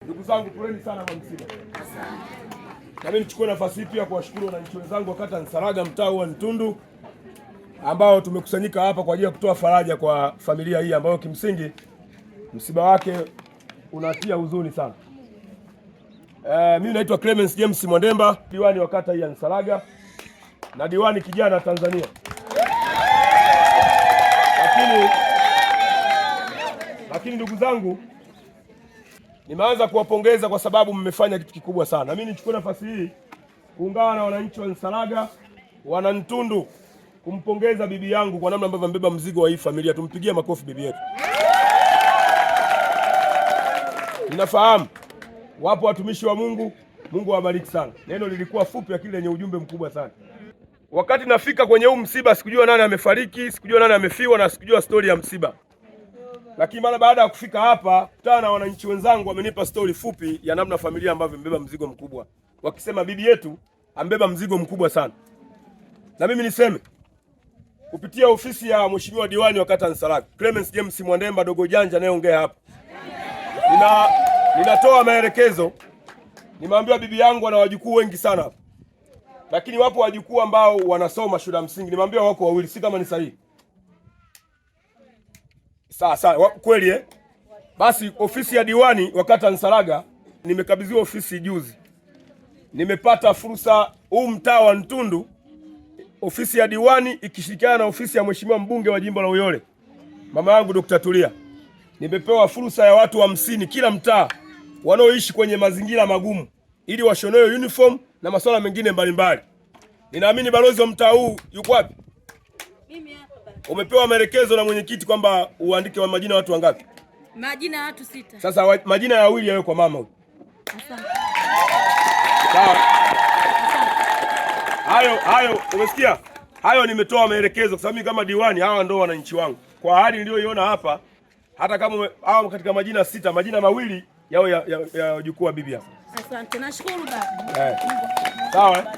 Ndugu zangu, poleni sana kwa msiba. Na mimi nichukue nafasi hii pia kuwashukuru wananchi wenzangu wa kata Nsalaga, mtaa wa Ntundu, ambao tumekusanyika hapa kwa ajili ya kutoa faraja kwa familia hii ambayo kimsingi msiba wake unatia huzuni sana. Mimi naitwa Clemence James Mwandemba, diwani wa kata hii ya Nsalaga na diwani kijana Tanzania. Lakini ndugu zangu, nimeanza kuwapongeza kwa sababu mmefanya kitu kikubwa sana. Mimi nichukue nafasi hii kuungana na wananchi wa Nsalaga, wana Ntundu, kumpongeza bibi yangu kwa namna ambavyo amebeba mzigo wa hii familia. Tumpigie makofi bibi yetu. Ninafahamu wapo watumishi wa Mungu, Mungu awabariki sana. Neno lilikuwa fupi lakini lenye ujumbe mkubwa sana. Wakati nafika kwenye huu msiba sikujua nani amefariki, sikujua nani amefiwa na sikujua stori ya msiba. Lakini mara baada ya kufika hapa, kutana na wananchi wenzangu wamenipa stori fupi ya namna familia ambavyo imebeba mzigo mkubwa. Wakisema bibi yetu ambeba mzigo mkubwa sana. Na mimi niseme kupitia ofisi ya Mheshimiwa diwani wa kata Nsalaga, Clemence James Mwandemba dogo janja anayeongea hapa. Ninatoa maelekezo. Nimeambiwa bibi yangu ana wajukuu wengi sana hapa. Lakini wapo wajukuu ambao wanasoma shule ya msingi. Nimeambiwa wako wawili, si kama ni sahihi. Sawa sawa, kweli eh? Basi ofisi ya diwani wa kata Nsalaga nimekabidhiwa ofisi juzi. Nimepata fursa huu mtaa wa Ntundu, ofisi ya diwani ikishirikiana na ofisi ya mheshimiwa mbunge wa jimbo la Uyole, mama yangu Dr. Tulia. Nimepewa fursa ya watu 50 kila mtaa wanaoishi kwenye mazingira magumu ili washonewe uniform na masuala mengine mbalimbali. Ninaamini balozi wa mtaa huu yuko wapi? Mimi hapa baba. Umepewa maelekezo na mwenyekiti kwamba uandike wa majina watu wangapi? Majina ya watu 6. Sasa majina ya wawili yawe kwa mama huyu. Asante. Sawa. Hayo umesikia? Hayo nimetoa maelekezo kwa sababu mimi kama diwani hawa ndio wananchi wangu. Kwa hali niliyoiona hapa, hata kama hawa katika majina 6, majina mawili yao ya wajukuu wa bibi hapa. Asante. Nashukuru baba. Sawa.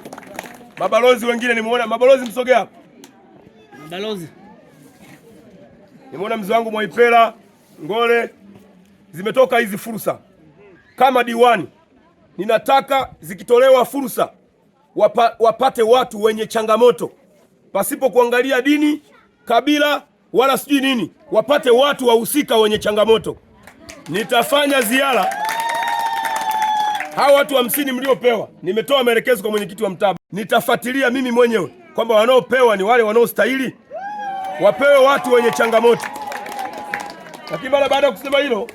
Mabalozi wengine nimeona, mabalozi msogea hapa. Mabalozi. Nimeona mzee wangu Mwaipela, Ngole, zimetoka hizi fursa. Kama diwani ninataka zikitolewa fursa wapate watu wenye changamoto pasipo kuangalia dini, kabila wala sijui nini, wapate watu wahusika wenye changamoto. Nitafanya ziara hawa watu 50 mliopewa. Nimetoa maelekezo kwa mwenyekiti wa mtaa, nitafuatilia mimi mwenyewe kwamba wanaopewa ni wale wanaostahili, wapewe watu wenye changamoto. Lakini baada ya kusema hilo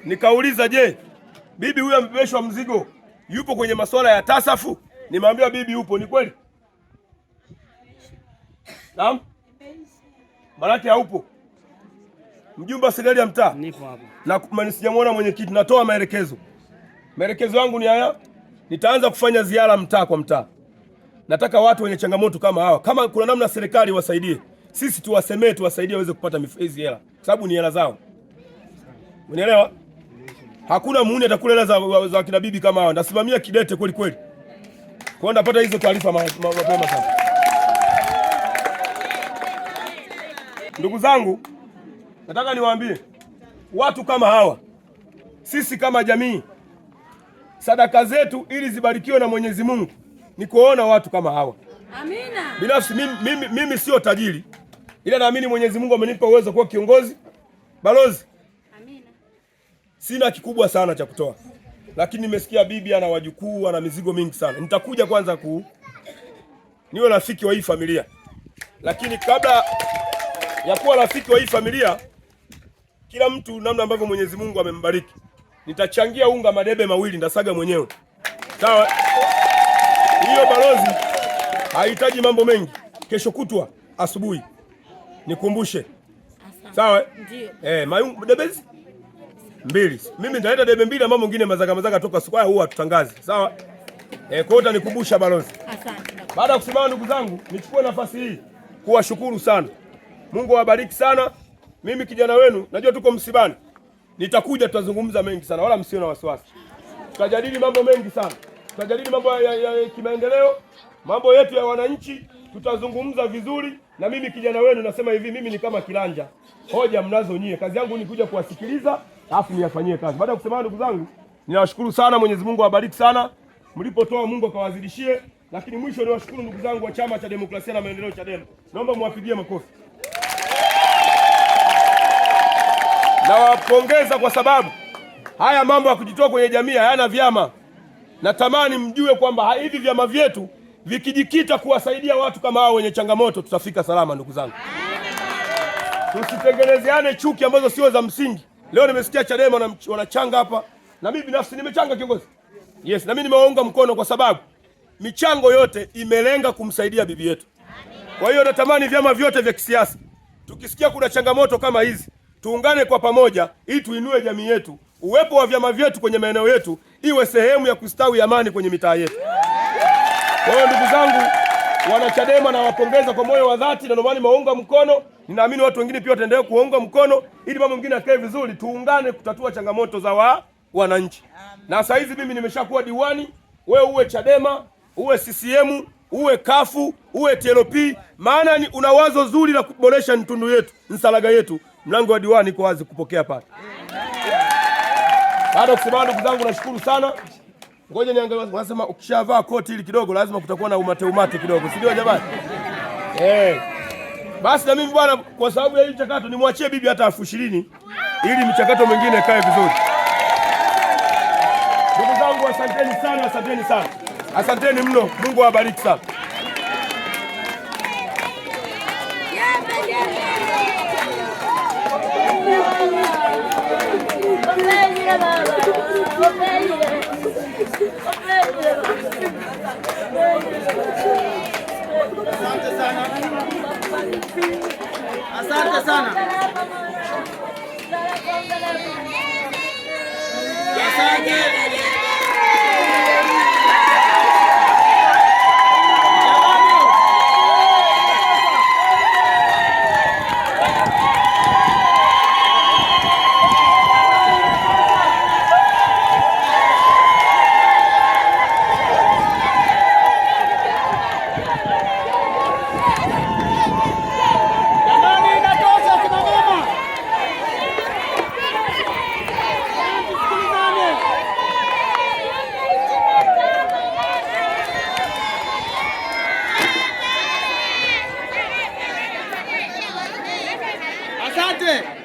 nikauliza, je, bibi huyu amebebeshwa mzigo, yupo kwenye masuala ya tasafu? Nimeambiwa bibi yupo, ni kweli? Naam? Maanake haupo. Mjumbe wa serikali ya mtaa? Nipo hapo. Na sijamuona mwenyekiti, natoa maelekezo. Maelekezo yangu ni haya, nitaanza kufanya ziara mtaa kwa mtaa. Nataka watu wenye changamoto kama hawa, kama kuna namna serikali wasaidie, sisi tuwasemee, tuwasaidie waweze kupata hizi hela, kwa sababu ni hela zao. Unielewa? Hakuna muuni atakula hela za kina bibi kama hawa. Nasimamia kidete kweli kweli. Kwa hiyo ndapata hizo taarifa mapema sana. Ndugu zangu, nataka niwaambie watu kama hawa, sisi kama jamii, sadaka zetu ili zibarikiwe na Mwenyezi Mungu ni kuona watu kama hawa. Amina. Binafsi mimi sio tajiri, ila naamini Mwenyezi Mungu amenipa uwezo kuwa kiongozi, balozi. Amina. Sina kikubwa sana cha kutoa, lakini nimesikia bibi ana wajukuu, ana mizigo mingi sana. Nitakuja kwanza niwe rafiki wa hii familia, lakini kabla ya kuwa rafiki wa hii familia, kila mtu namna ambavyo Mwenyezi Mungu amembariki, nitachangia unga madebe mawili, ndasaga mwenyewe. Sawa? Hiyo balozi haihitaji mambo mengi. Kesho kutwa asubuhi nikumbushe. Sawa? Ndio. Debe 2. Mimi nitaleta debe 2 na mambo mengine mazaga mazaga toka siku haya huwa tutangaze. Sawa? Kwa hiyo utanikumbusha balozi. Asante. Baada ya kusimama ndugu zangu, nichukue nafasi hii kuwashukuru sana. Mungu awabariki sana. Mimi kijana wenu, najua tuko msibani. Nitakuja tutazungumza mengi sana, wala msio na wasiwasi. Tutajadili mambo mengi sana. Tutajadili mambo ya kimaendeleo, mambo yetu ya wananchi, tutazungumza vizuri. Na mimi kijana wenu nasema hivi, mimi ni kama kiranja. Hoja mnazo nyie. Kazi yangu ni kuja kuwasikiliza, alafu niyafanyie kazi. Baada ya kusema ndugu zangu, Ninawashukuru sana, Mwenyezi Mungu awabariki sana. Mlipotoa Mungu akawazidishie. Lakini mwisho niwashukuru ndugu zangu wa Chama cha Demokrasia na Maendeleo, Chadema. Naomba muwapigie makofi. Nawapongeza kwa sababu haya mambo ya kujitoa kwenye jamii hayana vyama. Natamani mjue kwamba hivi vyama vyetu vikijikita kuwasaidia watu kama hao wenye changamoto, tutafika salama ndugu zangu. Tusitengenezeane chuki ambazo sio za msingi. Leo nimesikia Chadema wanachanga hapa, na mimi binafsi nimechanga kiongozi. Yes, na mimi nimewaunga mkono kwa sababu michango yote imelenga kumsaidia bibi yetu. Kwa hiyo natamani vyama vyote vya kisiasa tukisikia kuna changamoto kama hizi tuungane kwa pamoja ili tuinue jamii yetu. Uwepo wa vyama vyetu kwenye maeneo yetu iwe sehemu ya kustawi amani kwenye mitaa yetu. Kwa hiyo ndugu zangu wanachadema, nawapongeza kwa moyo wa dhati, na ndio maana nimewaunga mkono. Ninaamini watu wengine pia wataendelea kuwaunga mkono ili mambo mengine yakae vizuri, tuungane kutatua changamoto za wananchi. Na saa hizi mimi nimeshakuwa diwani, wewe uwe Chadema, uwe CCM, uwe kafu, uwe TLP, maana ni una wazo zuri la kuboresha Ntundu yetu, Nsalaga yetu, mlango wa diwani iko wazi kupokea pale. Baada ya kusema, ndugu zangu, nashukuru sana. Ngoja niangalie, wanasema ukishavaa koti hili kidogo lazima kutakuwa na umate umate kidogo, si ndio jamani? Basi na mimi bwana, kwa sababu ya hii mchakato nimwachie bibi hata 20,000 ili mchakato mwingine ikae vizuri. Ndugu zangu, asanteni sana, asanteni sana, asanteni mno. Mungu awabariki sana. Asante sana. Asante sana. Asante. Jamani, inatosha kina mama. Tusikilizane. Asante.